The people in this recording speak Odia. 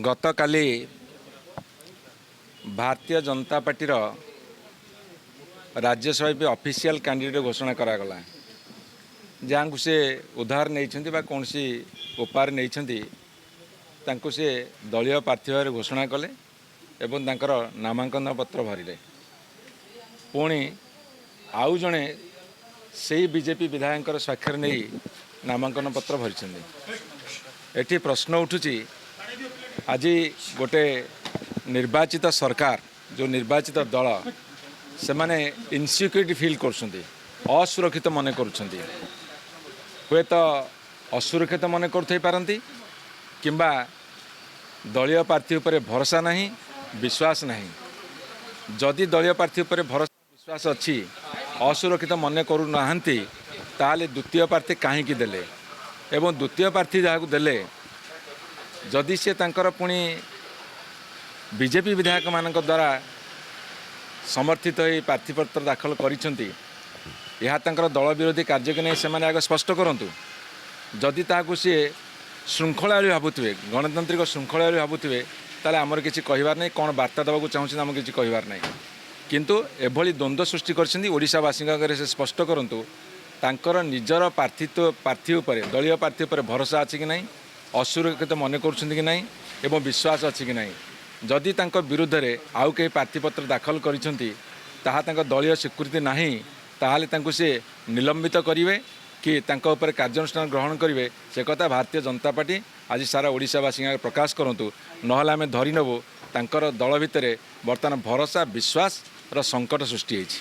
ଗତକାଲି ଭାରତୀୟ ଜନତା ପାର୍ଟିର ରାଜ୍ୟସଭା ବି ଅଫିସିଆଲ କ୍ୟାଣ୍ଡିଡେଟ୍ ଘୋଷଣା କରାଗଲା। ଯାହାଙ୍କୁ ସେ ଉଧାର ନେଇଛନ୍ତି ବା କୌଣସି ଉପାୟରେ ନେଇଛନ୍ତି, ତାଙ୍କୁ ସେ ଦଳୀୟ ପ୍ରାର୍ଥୀ ଭାବରେ ଘୋଷଣା କଲେ ଏବଂ ତାଙ୍କର ନାମାଙ୍କନ ପତ୍ର ଭରିଲେ। ପୁଣି ଆଉ ଜଣେ ସେଇ ବିଜେପି ବିଧାୟକଙ୍କର ସ୍ୱାକ୍ଷର ନେଇ ନାମାଙ୍କନ ପତ୍ର ଭରିଛନ୍ତି। ଏଠି ପ୍ରଶ୍ନ ଉଠୁଛି, ଆଜି ଗୋଟେ ନିର୍ବାଚିତ ସରକାର, ଯେଉଁ ନିର୍ବାଚିତ ଦଳ, ସେମାନେ ଇନସିକ୍ୟୁରିଟି ଫିଲ୍ କରୁଛନ୍ତି, ଅସୁରକ୍ଷିତ ମନେ କରୁଛନ୍ତି। ହୁଏତ ଅସୁରକ୍ଷିତ ମନେ କରୁଥାଇ ପାରନ୍ତି କିମ୍ବା ଦଳୀୟ ପ୍ରାର୍ଥୀ ଉପରେ ଭରସା ନାହିଁ, ବିଶ୍ୱାସ ନାହିଁ। ଯଦି ଦଳୀୟ ପ୍ରାର୍ଥୀ ଉପରେ ଭରସା, ବିଶ୍ୱାସ ଅଛି, ଅସୁରକ୍ଷିତ ମନେ କରୁନାହାନ୍ତି, ତାହେଲେ ଦ୍ୱିତୀୟ ପ୍ରାର୍ଥୀ କାହିଁକି ଦେଲେ? ଏବଂ ଦ୍ୱିତୀୟ ପ୍ରାର୍ଥୀ ଯାହାକୁ ଦେଲେ, ଯଦି ସେ ତାଙ୍କର ପୁଣି ବିଜେପି ବିଧାୟକମାନଙ୍କ ଦ୍ୱାରା ସମର୍ଥିତ ହୋଇ ପ୍ରାର୍ଥୀପତ୍ର ଦାଖଲ କରିଛନ୍ତି, ଏହା ତାଙ୍କର ଦଳ ବିରୋଧୀ କାର୍ଯ୍ୟକୁ ନେଇ ସେମାନେ ଆଗ ସ୍ପଷ୍ଟ କରନ୍ତୁ। ଯଦି ତାହାକୁ ସିଏ ଶୃଙ୍ଖଳା ବୋଲି ଭାବୁଥିବେ, ଗଣତାନ୍ତ୍ରିକ ଶୃଙ୍ଖଳା ବୋଲି ଭାବୁଥିବେ, ତାହେଲେ ଆମର କିଛି କହିବାର ନାହିଁ। କ'ଣ ବାର୍ତ୍ତା ଦେବାକୁ ଚାହୁଁଛନ୍ତି, ଆମକୁ କିଛି କହିବାର ନାହିଁ। କିନ୍ତୁ ଏଭଳି ଦ୍ୱନ୍ଦ୍ୱ ସୃଷ୍ଟି କରିଛନ୍ତି, ଓଡ଼ିଶାବାସୀଙ୍କ ଆଗରେ ସେ ସ୍ପଷ୍ଟ କରନ୍ତୁ, ତାଙ୍କର ନିଜର ପ୍ରାର୍ଥୀତ୍ୱ, ପ୍ରାର୍ଥୀ ଉପରେ, ଦଳୀୟ ପ୍ରାର୍ଥୀ ଉପରେ ଭରସା ଅଛି କି ନାହିଁ, ଅସୁରକ୍ଷିତ ମନେ କରୁଛନ୍ତି କି ନାହିଁ ଏବଂ ବିଶ୍ୱାସ ଅଛି କି ନାହିଁ। ଯଦି ତାଙ୍କ ବିରୁଦ୍ଧରେ ଆଉ କେହି ପ୍ରାର୍ଥୀପତ୍ର ଦାଖଲ କରିଛନ୍ତି, ତାହା ତାଙ୍କ ଦଳୀୟ ସ୍ୱୀକୃତି ନାହିଁ, ତାହେଲେ ତାଙ୍କୁ ସେ ନିଲମ୍ବିତ କରିବେ କି ତାଙ୍କ ଉପରେ କାର୍ଯ୍ୟାନୁଷ୍ଠାନ ଗ୍ରହଣ କରିବେ, ସେ କଥା ଭାରତୀୟ ଜନତା ପାର୍ଟି ଆଜି ସାରା ଓଡ଼ିଶାବାସୀଙ୍କ ଆଗରେ ପ୍ରକାଶ କରନ୍ତୁ। ନହେଲେ ଆମେ ଧରି ନେବୁ ତାଙ୍କର ଦଳ ଭିତରେ ବର୍ତ୍ତମାନ ଭରସା, ବିଶ୍ୱାସର ସଙ୍କଟ ସୃଷ୍ଟି ହେଇଛି।